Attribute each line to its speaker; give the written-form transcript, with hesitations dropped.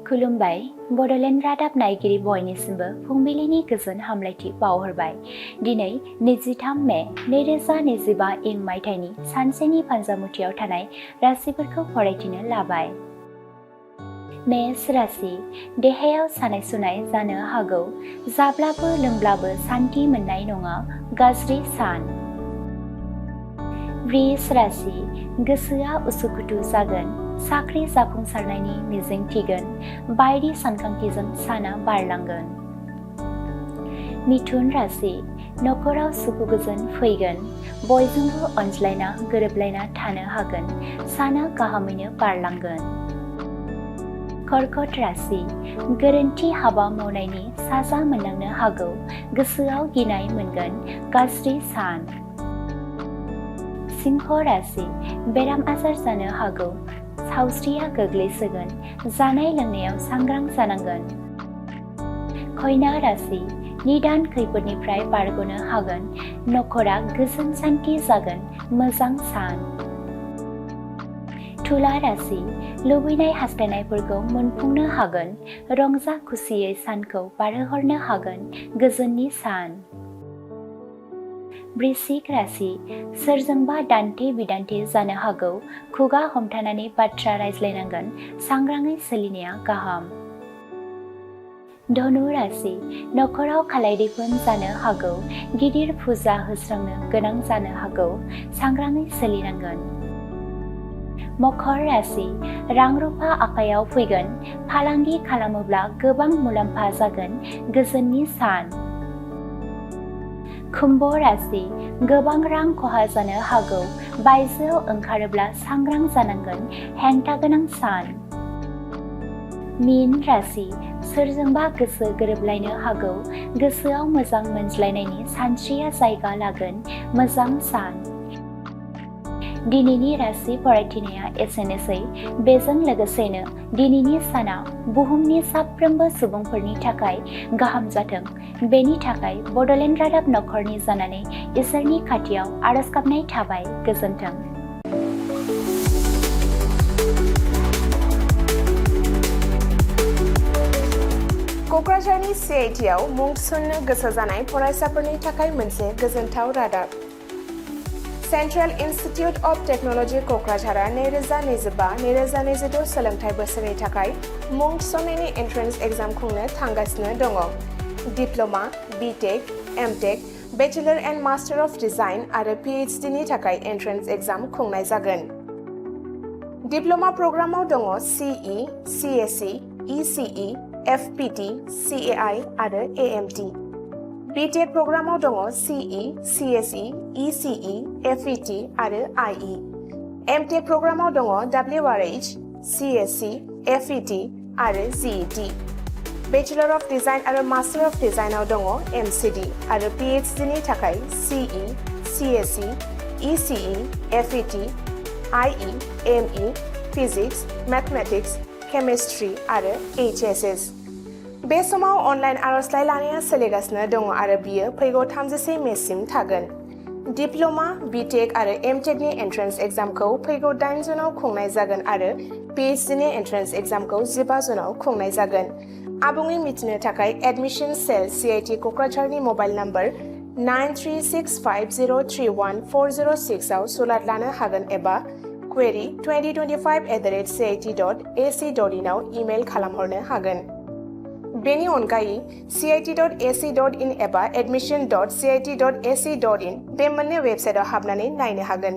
Speaker 1: खुलुमबाय बड'लेण्ड रादाब नायगिरि बयनिसिमबो फुंबिलिनि गोजोन हामलायथि बावहरबाय। दिनै 23 मे 2025 इं मायथाइनि सानसेनि फान्जामुथियाव थानाय राशिफोरखौ फरायथिनो लाबाय। मेष राशि, देहायाव सानाय सुनाय जानो हागौ, जाब्लाबो लोंब्लाबो सान्थि मोननाय नङा, गाज्रि सान। वृष राशि, गोसोआ उसुखुथु जागोन, साख्रि जाफुंसारनायनि मिजिं थिगोन, बायदि सानखांथिजों साना बारलांगोन। मिथुन राशि, नखराव सुखु गोजोन फैगोन, बयजोंबो अनज्लायना गोरोबलायना थानो हागोन, साना गाहामैनो बारलांगोन। कर्कट राशि, गोरोन्थि हाबा मावनायनि साजा मोननांनो हागौ, गोसोआव गिनाय मोनगोन, गाज्रि सान। सिंह राशि, बेराम आजार जानो हागौ, सावस्रिया गोग्लैसोगोन, जानाय लोंनायाव सांग्रां जानांगोन। कन्या राशि, निदान खैफोदनिफ्राय बारग'नो हागोन, नखरा गोजोन सान्थि जागोन, मोजां सान। तुला राशि, लुबैनाय हास्थायनायफोरखौ मोनफुंनो हागोन, रंजा खुसियै सानखौ बारहोहरनो हागोन, गोजोननि सान। वृश्चिक राशि, सोरजोंबा दान्थे बिदान्थे जानो हागौ, खुगा हमथानानै बाथ्रा रायज्लायनांगोन, सांग्राङै सोलिनाया गाहाम। धनु राशि, नखराव खालाय दैफोन जानो हागौ, गिदिर फुजा होस्रांनो गोनां जानो हागौ, सांग्राङै सोलिनांगोन। मकर राशि, रां रुफा आखायाव फैगोन, फालांगि खालामोब्ला गोबां मुलाम्फा जागोन, गोजोननि सान। कुम्भ राशि, गोबां रां खहा जानो हागौ, बायजोआव ओंखारोब्ला सांग्रां जानांगोन, हेंथा गोनां सान। मीन राशि, सोरजोंबा गोसो गोरोबलायनो हागौ, गोसोआव मोजां मोनज्लायनायनि सानस्रिया जायगा लागोन, मोजां सान। दिनैनि राशि फरायथिनाया एसेनोसै। बेजों लोगोसेनो दिनैनि साना बुहुमनि साफ्रोमबो सुबुंफोरनि थाखाय गाहाम जाथों, बेनि थाखाय बड'लेण्ड रादाब नखरनि जानानै इसोरनि खाथियाव आरज गाबनाय थाबाय। गोजोन्थों।
Speaker 2: क'क्राझारनि CITआव मुं थिसन्नो गोसो जानाय फरायसाफोरनि थाखाय मोनसे गोजोनथाव रादाब। सेन्ट्रेल इन्स्टिटिउट अफ टेक्न'लजि क'क्राझारआ 2025-2026 सोलोंथाइ बोसोरनि थाखाय मुं थिसन्नायनि एन्ट्रेन्स एग्जाम खुंनो थांगासिनो दङ। Diploma, BTech, MTech, bachelor and master of design आरो PhD नि थाखाय एन्ट्रेन्स एग्जाम खुंनाय जागोन। डिप्ल'मा प्रग्रामाव दङ CE, CSE, ECE, FPT, CAI आरो AMT। BTech प्रग्रामाव दङ CE, CSE, ECE, FET आरो IE। MTech प्रग्रामाव दङ WRH, CSC, FET आरो GET। बेचेलर अफ डिजाइन आरो मास्टार अफ डिजाइनआव दङ MCD आरो PhD नि थाखाय CE, CSE, ECE, FET, IE, ME, physics, mathematics, chemistry आरो HSS। बे समाव अनलाइन आर'जलाइ लानाया सोलिगासिनो दङ आरो बियो फैगौ 31 मेसिम थागोन। डिप्ल'मा, BTech आरो MTech नि एन्ट्रेन्स एग्जामखौ फैगौ 8 जुनाव खुंनाय जागोन आरो PhD नि एन्ट्रेन्स एग्जामखौ 15 जुनाव खुंनाय जागोन। आबुङै मिथिनो थाखाय एडमिशन सेल CIT क'क्राझारनि मबाइल नम्बर 9365031406 आव सुलाद लानो हागोन एबा query2025@cit.ac.in आव इमेल खालामहरनो हागोन। बेनि अनगायै cit.ac.in एबा admission.cit.ac.in बे मोननै वेबसाइटआव हाबनानै नायनो हागोन।